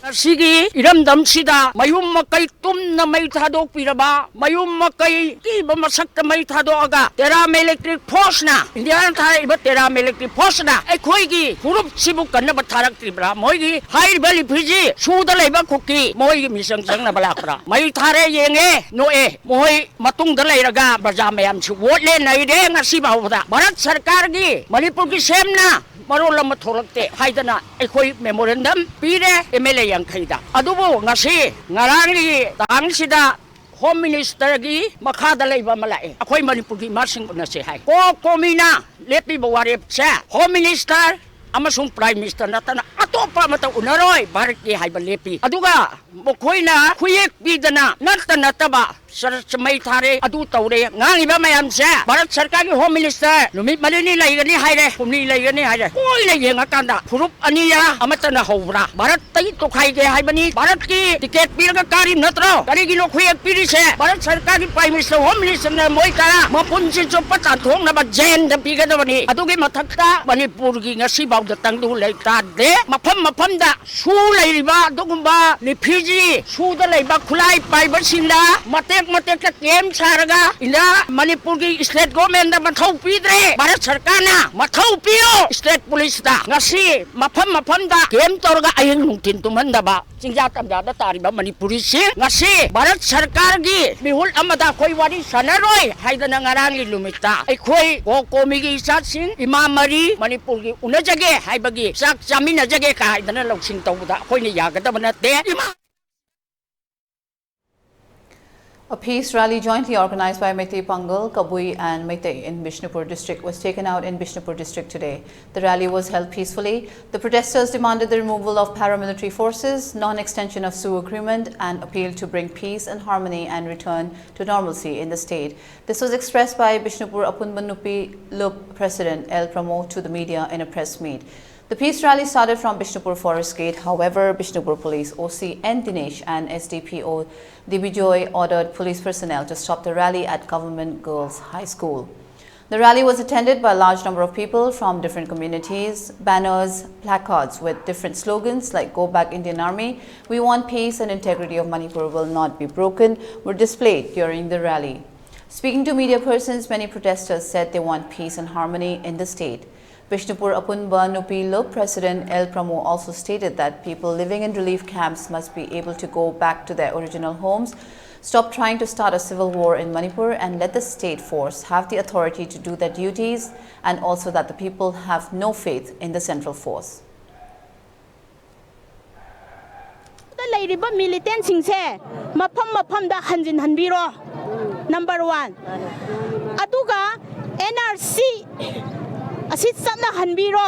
ꯉꯁꯤꯒꯤ ꯏꯔꯝꯗꯝꯁꯤꯗ ꯃꯌꯨꯝ ꯃꯀꯩ ꯇꯨꯝꯅ ꯃꯩ ꯊꯥꯗꯣꯛꯄꯤꯔꯕ, ꯃꯌꯨꯝ ꯃꯀꯩ ꯀꯤꯕ ꯃꯁꯛꯇ ꯃꯩ ꯊꯥꯗꯣꯛꯑꯒ ꯇꯦꯔꯥ ꯃꯦꯂꯦꯛꯇ꯭ꯔꯤꯛ ꯐꯣꯔꯁꯅ, ꯏꯟꯗꯤꯌꯥꯅ ꯊꯥꯔꯛꯏꯕ ꯇꯦꯔꯥ ꯃꯦꯂꯦꯛꯇ꯭ꯔꯤꯛ ꯐꯣꯔꯁꯅ ꯑꯩꯈꯣꯏꯒꯤ ꯐꯨꯔꯨꯞꯁꯤꯕꯨ ꯀꯟꯅꯕ ꯊꯥꯔꯛꯇ꯭ꯔꯤꯕ꯭ꯔꯥ? ꯃꯣꯏꯒꯤ ꯍꯥꯏꯔꯤꯕ ꯔꯤꯐ꯭ꯌꯨꯖꯤ ꯁꯨꯗ ꯂꯩꯕ ꯀꯨꯀꯤ ꯃꯣꯏꯒꯤ ꯃꯤꯆꯪ ꯆꯪꯅꯕ ꯂꯥꯛꯄ꯭ꯔꯥ? ꯃꯩ ꯊꯥꯔꯦ, ꯌꯦꯡꯉꯦ, ꯅꯣꯛꯑꯦ꯫ ꯃꯣꯏ ꯃꯇꯨꯡꯗ ꯂꯩꯔꯒ ꯄ꯭ꯔꯖꯥ ꯃꯌꯥꯝꯁꯤ ꯋꯣꯠꯂꯦ ꯅꯩꯔꯦ꯫ ꯉꯁꯤ ꯐꯥꯎꯕꯗ ꯚꯥꯔꯠ ꯁꯔꯀꯥꯔꯒꯤ ꯃꯅꯤꯄꯨꯔꯒꯤ ꯁꯦꯝꯅ ꯃꯔꯣꯜ ꯑꯃ ꯊꯣꯛꯂꯛꯇꯦ ꯍꯥꯏꯗꯅ ꯑꯩꯈꯣꯏ ꯃꯦꯃꯣꯔꯦꯟꯗꯝ ꯄꯤꯔꯦ ꯑꯦꯝ ꯑꯦꯜ ꯑꯦ ꯌꯥꯡꯈꯩꯗ꯫ ꯑꯗꯨꯕꯨ ꯉꯁꯤ ꯉꯔꯥꯡꯒꯤ ꯇꯥꯡꯁꯤꯗ ꯍꯣꯝ ꯃꯤꯅꯤꯁꯇꯔꯒꯤ ꯃꯈꯥꯗ ꯂꯩꯕ ꯑꯃ ꯂꯥꯛꯑꯦ, ꯑꯩꯈꯣꯏ ꯃꯅꯤꯄꯨꯔꯒꯤ ꯏꯃꯥꯁꯤꯡ ꯎꯅꯁꯦ ꯍꯥꯏ꯫ ꯀꯣ ꯀꯣꯃꯤꯅ ꯂꯦꯞꯄꯤꯕ ꯋꯥꯔꯦꯞꯁꯦ ꯍꯣꯝ ꯃꯤꯅꯤꯁꯇꯔ ꯑꯃꯁꯨꯡ ꯄ꯭ꯔꯥꯏꯝ ꯃꯤꯅꯤꯁꯇꯔ ꯅꯠꯇꯅ ꯑꯇꯣꯞꯄ ꯑꯃꯠꯇ ꯎꯅꯔꯣꯏ ꯚꯥꯔꯠꯀꯤ ꯍꯥꯏꯕ ꯂꯦꯞꯄꯤ꯫ ꯑꯗꯨꯒ ꯃꯈꯣꯏꯅ ꯈꯨꯌꯦꯛ ꯄꯤꯗꯅ ꯅꯠꯇ ꯅꯠꯇꯕ ꯆꯔꯆ ꯃꯩ ꯊꯥꯔꯦ, ꯑꯗꯨ ꯇꯧꯔꯦ, ꯉꯥꯡꯉꯤꯕ ꯃꯌꯥꯝꯁꯦ ꯚꯥꯔꯠ ꯁꯔꯀꯥꯔꯒꯤ ꯍꯣꯝ ꯃꯤꯅꯤꯁꯇꯔ ꯅꯨꯃꯤꯠ ꯃꯔꯤꯅꯤ ꯂꯩꯒꯅꯤ ꯍꯥꯏꯔꯦ, ꯍꯨꯝꯅꯤ ꯂꯩꯒꯅꯤ ꯍꯥꯏꯔꯦ꯫ ꯀꯣꯏꯅ ꯌꯦꯡꯉꯀꯥꯟꯗ ꯐꯨꯔꯨꯞ ꯑꯅꯤꯔ ꯑꯃꯠꯇꯅ ꯍꯧꯕ꯭ꯔꯥ? ꯚꯥꯔꯠꯇꯒꯤ ꯇꯣꯈꯥꯏꯒꯦ ꯍꯥꯏꯕꯅꯤ, ꯚꯥꯔꯠꯀꯤ ꯇꯤꯀꯦꯠ ꯄꯤꯔꯒ ꯀꯥꯔꯤ ꯅꯠꯇ꯭ꯔꯣ? ꯀꯔꯤꯒꯤꯅꯣ ꯈꯨꯌꯦꯛ ꯄꯤꯔꯤꯁꯦ? ꯚꯥꯔꯠ ꯁꯔꯀꯥꯔꯒꯤ ꯄ꯭ꯔꯥꯏꯝ ꯃꯤꯅꯤꯁꯇꯔ, ꯍꯣꯝ ꯃꯤꯅꯤꯁꯇꯔꯅ ꯃꯣꯏ ꯇꯔꯥ ꯃꯄꯨꯟꯁꯤ ꯆꯨꯞꯄ ꯇꯥꯟꯊꯣꯛꯅꯕ ꯖꯦꯟꯗ ꯄꯤꯒꯗꯕꯅꯤ꯫ ꯑꯗꯨꯒꯤ ꯃꯊꯛꯇ ꯃꯅꯤꯄꯨꯔꯒꯤ ꯉꯁꯤ ꯐꯥꯎꯗ ꯇꯪꯗꯨ ꯂꯩꯇꯥꯗꯦ꯫ ꯃꯐꯝ ꯃꯐꯝꯗ ꯁꯨ ꯂꯩꯔꯤꯕ ꯑꯗꯨꯒꯨꯝꯕ ꯔꯤꯐ꯭ꯌꯨꯖꯤ ꯁꯨꯗ ꯂꯩꯕ ꯈꯨꯠꯂꯥꯏ ꯄꯥꯏꯕꯁꯤꯡꯗ ꯃꯇꯦꯛ ꯃꯇꯦꯛꯇ ꯀꯦꯝ ꯁꯥꯔꯒ ꯏꯟꯗꯤꯌꯥ ꯃꯅꯤꯄꯨꯔꯒꯤ ꯁ꯭ꯇꯦꯠ ꯒꯣꯔꯃꯦꯟꯗ ꯃꯊꯧ ꯄꯤꯗ꯭ꯔꯦ꯫ ꯚꯥꯔꯠ ꯁꯔꯀꯥꯔꯅ ꯃꯊꯧ ꯄꯤꯌꯨ ꯁ꯭ꯇꯦꯠ ꯄꯨꯂꯤꯁꯇ꯫ ꯉꯁꯤ ꯃꯐꯝ ꯃꯐꯝꯗ ꯀꯦꯝ ꯇꯧꯔꯒ ꯑꯍꯤꯡ ꯅꯨꯡꯊꯤꯟ ꯇꯨꯝꯍꯟꯗꯕ ꯆꯤꯡꯖꯥ ꯇꯝꯖꯥꯗ ꯇꯥꯔꯤꯕ ꯃꯅꯤꯄꯨꯔꯤꯁꯤꯡ ꯉꯁꯤ ꯚꯥꯔꯠ ꯁꯔꯀꯥꯔꯒꯤ ꯃꯤꯍꯨꯠ ꯑꯃꯗ ꯑꯩꯈꯣꯏ ꯋꯥꯔꯤ ꯁꯥꯟꯅꯔꯣꯏ ꯍꯥꯏꯗꯅ ꯉꯔꯥꯡꯒꯤ ꯅꯨꯃꯤꯠꯇ ꯑꯩꯈꯣꯏ ꯀꯣ ꯀꯣꯃꯤꯒꯤ ꯏꯆꯥꯁꯤꯡ ꯏꯃꯥ ꯃꯔꯤ ꯃꯅꯤꯄꯨꯔꯒꯤ ꯎꯅꯖꯒꯦ ꯍꯥꯏꯕꯒꯤ ꯆꯥꯛ ꯆꯥꯃꯤꯟꯅꯖꯒꯦ ꯀꯥꯏꯗꯅ ꯂꯧꯁꯤꯡ ꯇꯧꯕꯗ ꯑꯩꯈꯣꯏꯅ ꯌꯥꯒꯗꯕ ꯅꯠꯇꯦ꯫ ꯏꯃꯥ A peace rally jointly organized by Meitei Pangal, Kabui and Meitei in Bishnupur district was taken out in Bishnupur district today. The rally was held peacefully. The protesters demanded the removal of paramilitary forces, non-extension of SoO agreement, and appealed to bring peace and harmony and return to normalcy in the state. This was expressed by Bishnupur Apunba Nupi Lup President L Pramod to the media in a press meet. The peace rally started from Bishnupur Forest Gate. However, Bishnupur Police O C N Dinesh and S D P O Dibijoy ordered police personnel to stop the rally at Government Girls High School. The rally was attended by a large number of people from different communities. Banners, placards with different slogans like "Go back Indian Army," "We want peace and integrity of Manipur will not be broken," were displayed during the rally. Speaking to media persons, many protesters said they want peace and harmony in the state. Bishnupur Apunba Nupi Lup President L Pramo also stated that people living in relief camps must be able to go back to their original homes, stop trying to start a civil war in Manipur, and let the state force have the authority to do their duties, and also that the people have no faith in the central force. ꯗ ꯂꯩꯔꯤꯕ ꯃꯤꯂꯤꯇꯦꯟꯁꯤꯡꯁꯦ ꯃꯐꯝ ꯃꯐꯝꯗ ꯍꯟꯖꯤꯟꯍꯟꯕꯤꯔꯣ, number one. ꯑꯗꯨꯒ and R C ꯑꯁꯤ ꯆꯠꯅꯍꯟꯕꯤꯔꯣ꯫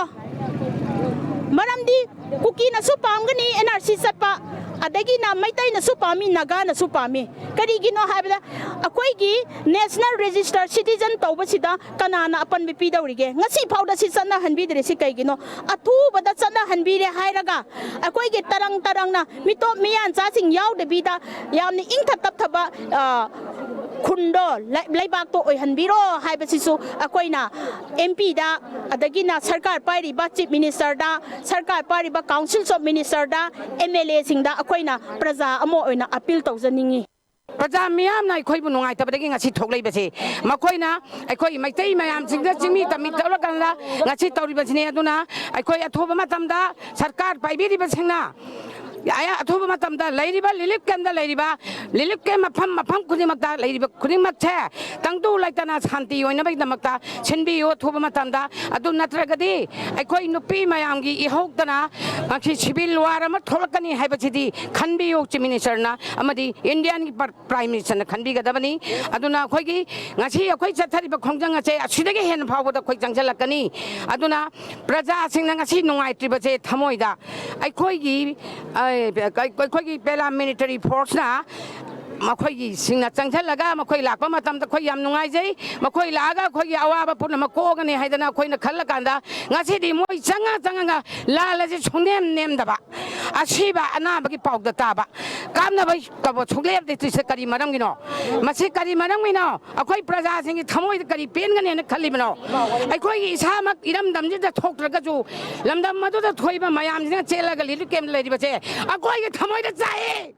ꯃꯔꯝꯗꯤ ꯀꯨꯀꯤꯅꯁꯨ ꯄꯥꯝꯒꯅꯤ and R C ꯆꯠꯄ, ꯑꯗꯒꯤꯅ ꯃꯩꯇꯩꯅꯁꯨ ꯄꯥꯝꯃꯤ, ꯅꯥꯒꯥꯅꯁꯨ ꯄꯥꯝꯃꯤ꯫ ꯀꯔꯤꯒꯤꯅꯣ ꯍꯥꯏꯕꯗ ꯑꯩꯈꯣꯏꯒꯤ ꯅꯦꯁꯅꯦꯜ ꯔꯦꯖꯤꯁꯇꯔ ꯁꯤꯇꯤꯖꯟ ꯇꯧꯕꯁꯤꯗ ꯀꯅꯥꯅ ꯑꯄꯟꯕ ꯄꯤꯗꯧꯔꯤꯒꯦ? ꯉꯁꯤ ꯐꯥꯎꯗ ꯁꯤ ꯆꯠꯅꯍꯟꯕꯤꯗ꯭ꯔꯤꯁꯤ ꯀꯩꯒꯤꯅꯣ? ꯑꯊꯨꯕꯗ ꯆꯠꯅꯍꯟꯕꯤꯔꯦ ꯍꯥꯏꯔꯒ ꯑꯩꯈꯣꯏꯒꯤ ꯇꯔꯪ ꯇꯔꯪꯅ ꯃꯤꯇꯣꯞ ꯃꯤꯌꯥꯟꯆꯥꯁꯤꯡ ꯌꯥꯎꯗꯕꯤꯗ ꯌꯥꯝꯅ ꯏꯪꯊ ꯇꯞꯊꯕ, ꯑ, ꯈꯨꯟꯗꯣ, ꯂꯩ-, ꯂꯩꯕꯥꯛꯇꯣ ꯑꯣꯏꯍꯟꯕꯤꯔꯣ ꯍꯥꯏꯕꯁꯤꯁꯨ ꯑꯩꯈꯣꯏꯅ ꯑꯦꯝ ꯄꯤꯗ, ꯑꯗꯒꯤꯅ ꯁꯔꯀꯥꯔ ꯄꯥꯏꯔꯤꯕ ꯆꯤꯐ ꯃꯤꯅꯤꯁꯇꯔꯗ, ꯁꯔꯀꯥꯔ ꯄꯥꯏꯔꯤꯕ ꯀꯥꯎꯟꯁꯤꯜꯁ ꯑꯣꯐ ꯃꯤꯅꯤꯁꯇꯔꯗ, ꯑꯦꯝ ꯑꯦꯜ ꯑꯦꯁꯤꯡꯗ ꯑꯩꯈꯣꯏꯅ ꯄ꯭ꯔꯖꯥ ꯑꯃ ꯑꯣꯏꯅ ꯑꯄꯤꯜ ꯇꯧꯖꯅꯤꯡꯉꯤ꯫ ꯄ꯭ꯔꯖꯥ ꯃꯤꯌꯥꯝꯅ ꯑꯩꯈꯣꯏꯕꯨ ꯅꯨꯡꯉꯥꯏꯇꯕꯗꯒꯤ ꯉꯁꯤ ꯊꯣꯛꯂꯛꯏꯕꯁꯦ, ꯃꯈꯣꯏꯅ ꯑꯩꯈꯣꯏ ꯃꯩꯇꯩ ꯃꯌꯥꯝꯁꯤꯡꯗ ꯆꯤꯡꯃꯤ ꯇꯝꯃꯤ ꯇꯧꯔꯀꯥꯟꯗ ꯉꯁꯤ ꯇꯧꯔꯤꯕꯁꯤꯅꯦ꯫ ꯑꯗꯨꯅ ꯑꯩꯈꯣꯏ ꯑꯊꯨꯕ ꯃꯇꯝꯗ ꯁꯔꯀꯥꯔ ꯄꯥꯏꯕꯤꯔꯤꯕꯁꯤꯡꯅ ꯑꯊꯨꯕ ꯃꯇꯝꯗ ꯂꯩꯔꯤꯕ ꯔꯤꯂꯤꯐ ꯀꯦꯝꯗ ꯂꯩꯔꯤꯕ, ꯔꯤꯂꯤꯐ ꯀꯦꯝ ꯃꯐꯝ ꯃꯐꯝ ꯈꯨꯗꯤꯡꯃꯛꯇ ꯂꯩꯔꯤꯕ ꯈꯨꯗꯤꯡꯃꯛꯁꯦ ꯇꯪꯗꯨ ꯂꯩꯇꯥꯅ ꯁꯥꯟꯇꯤ ꯑꯣꯏꯅꯕꯒꯤꯗꯃꯛꯇ ꯁꯤꯟꯕꯤꯌꯨ ꯑꯊꯨꯕ ꯃꯇꯝꯗ꯫ ꯑꯗꯨ ꯅꯠꯇ꯭ꯔꯒꯗꯤ ꯑꯩꯈꯣꯏ ꯅꯨꯄꯤ ꯃꯌꯥꯝꯒꯤ ꯏꯍꯧꯗꯅ ꯉꯁꯤ ꯁꯤꯚꯤꯜ ꯋꯥꯔ ꯑꯃ ꯊꯣꯛꯂꯛꯀꯅꯤ ꯍꯥꯏꯕꯁꯤꯗꯤ ꯈꯟꯕꯤꯌꯨ ꯆꯤꯐ ꯃꯤꯅꯤꯁꯇꯔꯅ ꯑꯃꯗꯤ ꯏꯟꯗꯤꯌꯥꯟꯒꯤ ꯄ꯭ꯔꯥꯏꯝ ꯃꯤꯅꯤꯁꯇꯔꯅ ꯈꯟꯕꯤꯒꯗꯕꯅꯤ꯫ ꯑꯗꯨꯅ ꯑꯩꯈꯣꯏꯒꯤ ꯉꯁꯤ ꯑꯩꯈꯣꯏ ꯆꯠꯊꯔꯤꯕ ꯈꯣꯡꯖꯪ ꯑꯁꯦ ꯑꯁꯤꯗꯒꯤ ꯍꯦꯟꯅ ꯐꯥꯎꯕꯗ ꯑꯩꯈꯣꯏ ꯆꯪꯁꯤꯜꯂꯛꯀꯅꯤ꯫ ꯑꯗꯨꯅ ꯄ꯭ꯔꯖꯥꯁꯤꯡꯅ ꯉꯁꯤ ꯅꯨꯡꯉꯥꯏꯇ꯭ꯔꯤꯕꯁꯦ ꯊꯃꯣꯏꯗ ꯑꯩꯈꯣꯏꯒꯤ, ꯑꯩꯈꯣꯏꯒꯤ paramilitary forceꯅ ꯃꯈꯣꯏꯒꯤ ꯁꯤꯡꯅ ꯆꯪꯁꯤꯜꯂꯒ ꯃꯈꯣꯏ ꯂꯥꯛꯄ ꯃꯇꯝꯗ ꯑꯩꯈꯣꯏ ꯌꯥꯝ ꯅꯨꯡꯉꯥꯏꯖꯩ꯫ ꯃꯈꯣꯏ ꯂꯥꯛꯑꯒ ꯑꯩꯈꯣꯏꯒꯤ ꯑꯋꯥꯕ ꯄꯨꯝꯅꯃꯛ ꯀꯣꯛꯒꯅꯤ ꯍꯥꯏꯗꯅ ꯑꯩꯈꯣꯏꯅ ꯈꯜꯂꯀꯥꯟꯗ, ꯉꯁꯤꯗꯤ ꯃꯣꯏ ꯆꯪꯉ ꯆꯪꯉꯒ ꯂꯥꯜ ꯑꯁꯤ ꯁꯨꯡꯅꯦꯝ ꯅꯦꯝꯗꯕ, ꯑꯁꯤꯕ ꯑꯅꯥꯕꯒꯤ ꯄꯥꯎꯗ ꯇꯥꯕ, ꯀꯥꯞꯅꯕ ꯇꯧꯕ ꯁꯨꯡꯂꯦꯞ ꯂꯦꯞꯇ꯭ꯔꯤꯁꯦ ꯀꯔꯤ ꯃꯔꯝꯒꯤꯅꯣ? ꯃꯁꯤ ꯀꯔꯤ ꯃꯔꯝꯒꯤꯅꯣ? ꯑꯩꯈꯣꯏ ꯄ꯭ꯔꯖꯥꯁꯤꯡꯒꯤ ꯊꯃꯣꯏꯗ ꯀꯔꯤ ꯄꯦꯟꯒꯅꯦꯅ ꯈꯜꯂꯤꯕꯅꯣ? ꯑꯩꯈꯣꯏꯒꯤ ꯏꯁꯥꯃꯛ ꯏꯔꯝꯗꯝꯁꯤꯗ ꯊꯣꯛꯇ꯭ꯔꯒꯁꯨ, ꯂꯝꯗꯝ ꯑꯗꯨꯗ ꯊꯣꯛꯏꯕ ꯃꯌꯥꯝꯁꯤꯅ ꯆꯦꯜꯂꯒ ꯔꯤꯂꯤꯐ ꯀꯦꯝꯞ ꯂꯩꯔꯤꯕꯁꯦ ꯑꯩꯈꯣꯏꯒꯤ ꯊꯃꯣꯏꯗ ꯆꯥꯛꯑꯦ꯫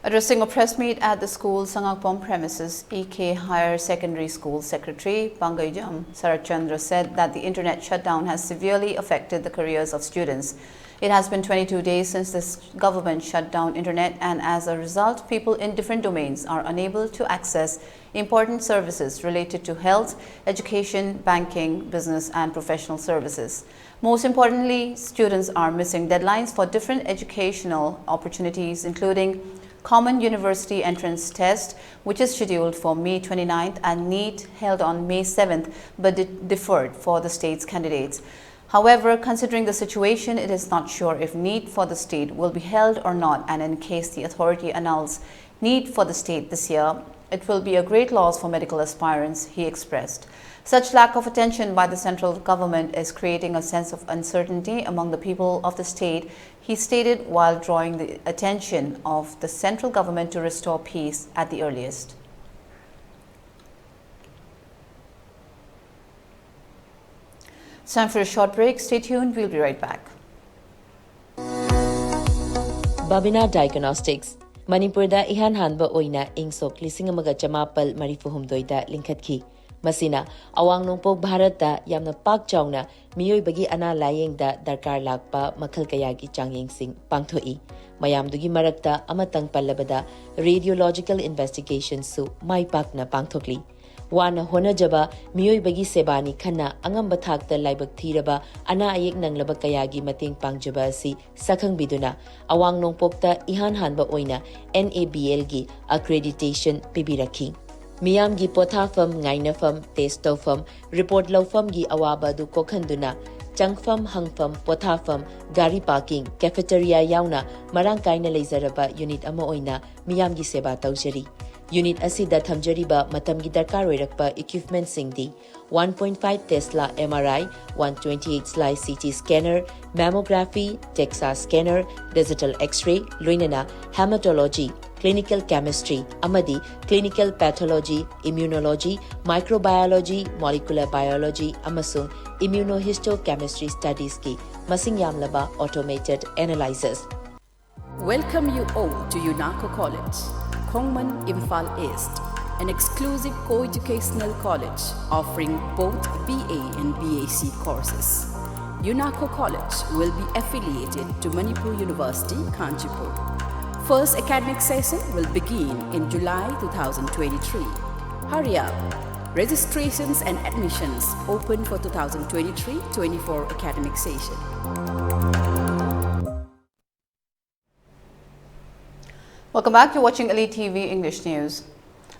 Addressing a press meet at the school Sangakpom premises, E K Higher Secondary School Secretary Pangaijam Saratchandra said that the internet shutdown has severely affected the careers of students. It has been twenty-two days since this government shut down internet, and as a result, people in different domains are unable to access important services related to health, education, banking, business, and professional services. Most importantly, students are missing deadlines for different educational opportunities, including Common University Entrance Test, which is scheduled for May twenty-ninth, and NEET, held on May seventh but de- deferred for the state's candidates. However, considering the situation, it is not sure if NEET for the state will be held or not, and in case the authority annuls NEET for the state this year, it will be a great loss for medical aspirants, he expressed. Such lack of attention by the central government is creating a sense of uncertainty among the people of the state, he stated, while drawing the attention of the central government to restore peace at the earliest. It's time for a short break. Stay tuned. We'll be right back. Babina Diagnostics, ꯃꯅꯤꯄꯨꯔꯗ ꯏꯍꯥꯟ ꯍꯥꯟꯕ ꯑꯣꯏꯅ ꯏꯪ ꯁꯣꯛ ꯂꯤꯁꯤꯡ ꯑꯃꯒ ꯆꯃꯥꯄꯜ ꯃꯔꯤꯐꯨ ꯍꯨꯝꯗꯣꯏꯗ ꯂꯤꯡꯈꯠꯈꯤ꯫ ꯃꯁꯤꯅ ꯑꯋꯥꯡ ꯅꯣꯡꯄꯣꯛ ꯚꯥꯔꯠꯇ ꯌꯥꯝꯅ ꯄꯥꯛ ꯆꯥꯎꯅ ꯃꯤꯑꯣꯏꯕꯒꯤ ꯑꯅꯥ ꯂꯥꯌꯦꯡꯗ ꯗꯔꯀꯥꯔ ꯂꯥꯛꯄ ꯃꯈꯜ ꯀꯌꯥꯒꯤ ꯆꯥꯡꯌꯦꯡꯁꯤꯡ ꯄꯥꯡꯊꯣꯛꯏ꯫ ꯃꯌꯥꯝꯗꯨꯒꯤ ꯃꯔꯛꯇ ꯑꯃꯇꯪ ꯄꯜꯂꯕꯗ, ꯔꯦꯗꯤꯑꯣꯂꯣꯖꯤꯀꯦꯜ ꯏꯟꯚꯦꯁꯇꯤꯒꯦꯁꯟꯁꯨ ꯃꯥꯏ ꯄꯥꯛꯅ ꯄꯥꯡꯊꯣꯛꯂꯤ꯫ ꯋꯥꯅ ꯍꯣꯠꯅꯖꯕ ꯃꯤꯑꯣꯏꯕꯒꯤ ꯁꯦꯕꯥꯅꯤ ꯈꯟꯅ ꯑꯉꯝꯕ ꯊꯥꯛꯇ ꯂꯥꯏꯕꯛ ꯊꯤꯔꯕ ꯑꯅꯥ ꯑꯌꯦꯛ ꯅꯪꯂꯕ ꯀꯌꯥꯒꯤ ꯃꯇꯦꯡ ꯄꯥꯡꯖꯕ ꯑꯁꯤ ꯁꯛꯈꯪꯕꯤꯗꯨꯅ ꯑꯋꯥꯡ ꯅꯣꯡꯄꯣꯛꯇ ꯏꯍꯥꯟ ꯍꯥꯟꯕ ꯑꯣꯏꯅ NABLꯒꯤ accreditation ꯄꯤꯕꯤꯔꯛꯈꯤ꯫ ꯃꯤꯌꯥꯝꯒꯤ ꯄꯣꯊꯥꯐꯝ, ꯉꯥꯏꯅꯐꯝ, ꯇꯦꯁ ꯇꯧꯐꯝ, ꯔꯤꯄꯣꯔꯠ ꯂꯧꯐꯝꯒꯤ ꯑꯋꯥꯕ ꯑꯗꯨ ꯀꯣꯛꯍꯟꯗꯨꯅ ꯆꯪꯐꯝ, ꯍꯪꯐꯝ, ꯄꯣꯊꯥꯐꯝ, ꯒꯥꯔꯤ ꯄꯥꯔꯀꯤꯡ, ꯀꯦꯐꯦꯇꯦꯔꯤꯌꯥ ꯌꯥꯎꯅ ꯃꯔꯥꯡ ꯀꯥꯏꯅ ꯂꯩꯖꯔꯕ ꯌꯨꯅꯤꯠ ꯑꯃ ꯑꯣꯏꯅ ꯃꯤꯌꯥꯝꯒꯤ ꯁꯦꯕꯥ ꯇꯧꯖꯔꯤ꯫ ꯌꯨꯅꯤꯠ ꯑꯁꯤꯗ ꯊꯝꯖꯔꯤꯕ ꯃꯇꯝꯒꯤ ꯗꯔꯀꯥꯔ ꯑꯣꯏꯔꯛꯄ ꯏꯀ꯭ꯋꯤꯞꯃꯦꯟꯠꯁꯤꯡꯗꯤ: one point five Tesla M R I, one twenty-eight slice C T scanner, mammography, DEXA scanner, digital X-ray, ꯂꯣꯏꯅꯅ hematology, clinical chemistry ꯑꯃꯗꯤ clinical pathology, immunology, microbiology, molecular biology ꯑꯃꯁꯨꯡ immunohistochemistry studiesꯀꯤ ꯃꯁꯤꯡ ꯌꯥꯝꯂꯕ automated analyzers꯫ Welcome you all to UNACO College, Khongman, Imphal East, an exclusive co-educational college offering both B A and B A C courses. UNACO College will be affiliated to Manipur University, Kanchanpur. First academic session will begin in July two thousand twenty-three. Hurry up! Registrations and admissions open for two thousand twenty-three twenty-four academic session. Welcome back. You're watching Elite T V English News.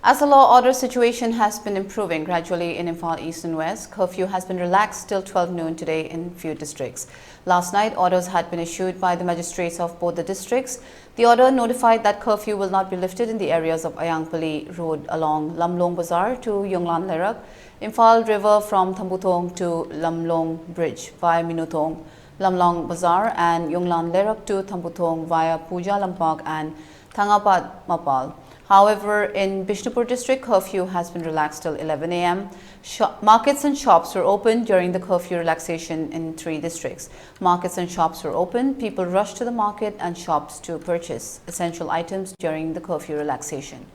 As the law order situation has been improving gradually in Imphal East and West, curfew has been relaxed till twelve noon today in few districts. Last night, orders had been issued by the magistrates of both the districts. The order notified that curfew will not be lifted in the areas of Ayangpali Road along Lamlong Bazar to Yonglan Lerak, Imphal River from Thambuthong to Lamlong Bridge via Minuthong, Lamlong Bazar and Yonglan Lerak to Thambuthong via Puja Lampak and Thangapat Mapal. However, in Bishnupur district, curfew has been relaxed till eleven a m. Sho- markets and shops were open during the curfew relaxation in three districts. Markets and shops were open. People rushed to the market and shops to purchase essential items during the curfew relaxation.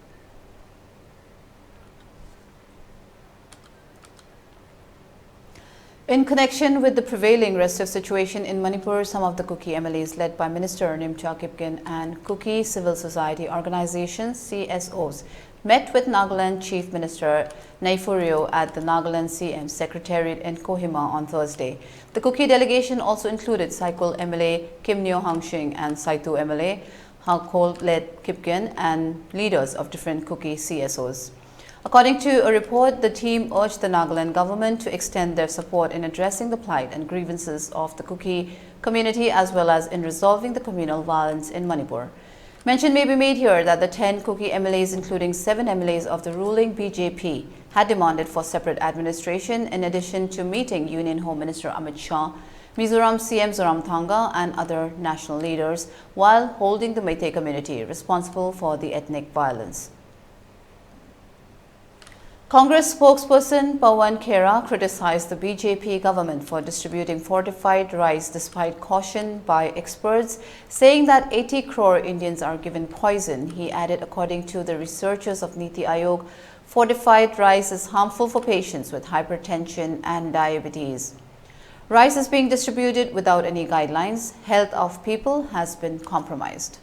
In connection with the prevailing restive situation in Manipur, some of the Kuki M L As, led by Minister Neimchia Kipgen and Kuki civil society organizations, C S Os, met with Nagaland Chief Minister Neiphiu Rio at the Nagaland C M Secretariat in Kohima on Thursday. The Kuki delegation also included Saikul M L A Kim Nyo Hangsing and Saitu M L A Haokol-led Kipgen and leaders of different Kuki C S Os. According to a report, the team urged the Nagaland government to extend their support in addressing the plight and grievances of the Kuki community as well as in resolving the communal violence in Manipur. Mention may be made here that the ten Kuki M L As, including seven M L As of the ruling B J P, had demanded for separate administration in addition to meeting Union Home Minister Amit Shah, Mizoram C M Zoramthanga, and other national leaders while holding the Meitei community responsible for the ethnic violence. Congress spokesperson Pawan Khera criticized the B J P government for distributing fortified rice despite caution by experts saying that eighty crore Indians are given poison. He added, according to the researchers of NITI Aayog, fortified rice is harmful for patients with hypertension and diabetes. Rice is being distributed without any guidelines. Health of people has been compromised.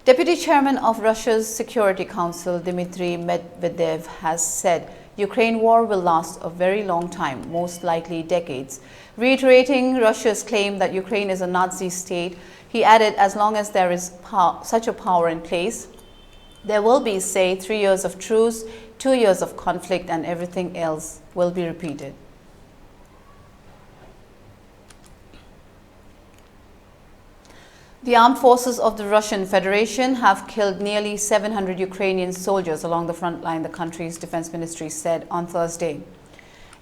Deputy Chairman of Russia's Security Council, Dmitry Medvedev, has said Ukraine war will last a very long time, most likely decades. Reiterating Russia's claim that Ukraine is a Nazi state, he added, as long as there is pow- such a power in place, there will be, say, three years of truce, two years of conflict, and everything else will be repeated. The armed forces of the Russian Federation have killed nearly seven hundred Ukrainian soldiers along the front line, the country's defense ministry said on Thursday.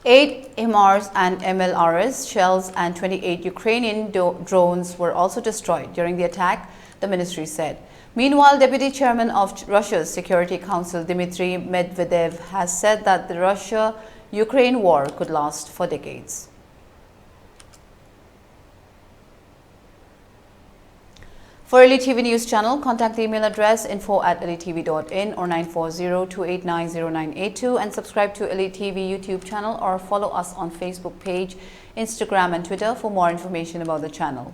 Eight HIMARS and M L R S shells and twenty-eight Ukrainian do- drones were also destroyed during the attack, the ministry said. Meanwhile, Deputy Chairman of Russia's Security Council Dmitry Medvedev has said that the Russia Ukraine war could last for decades. For Elite T V News Channel, contact the email address info at elitetv.in or nine four zero two eight nine zero nine eight two, and subscribe to Elite T V YouTube channel or follow us on Facebook page, Instagram and Twitter for more information about the channel.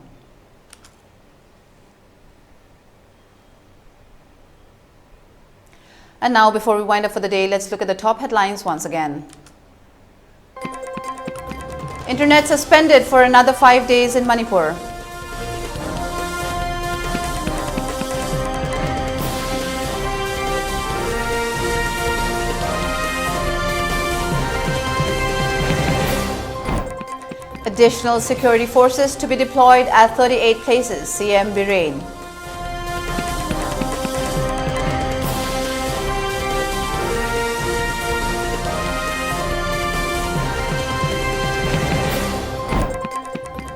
And now, before we wind up for the day, let's look at the top headlines once again. Internet suspended for another five days in Manipur. Additional security forces to be deployed at thirty-eight places, C M Biren.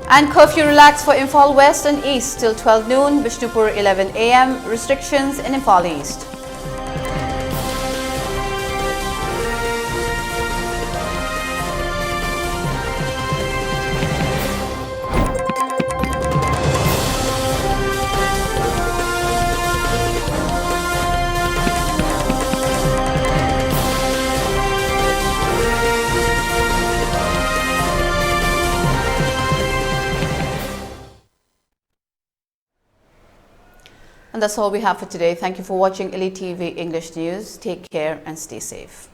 And curfew relaxed for Imphal West and East till twelve noon, Bishnupur eleven a m, restrictions in Imphal East. And that's all we have for today. Thank you for watching Ili T V English News. Take care and stay safe.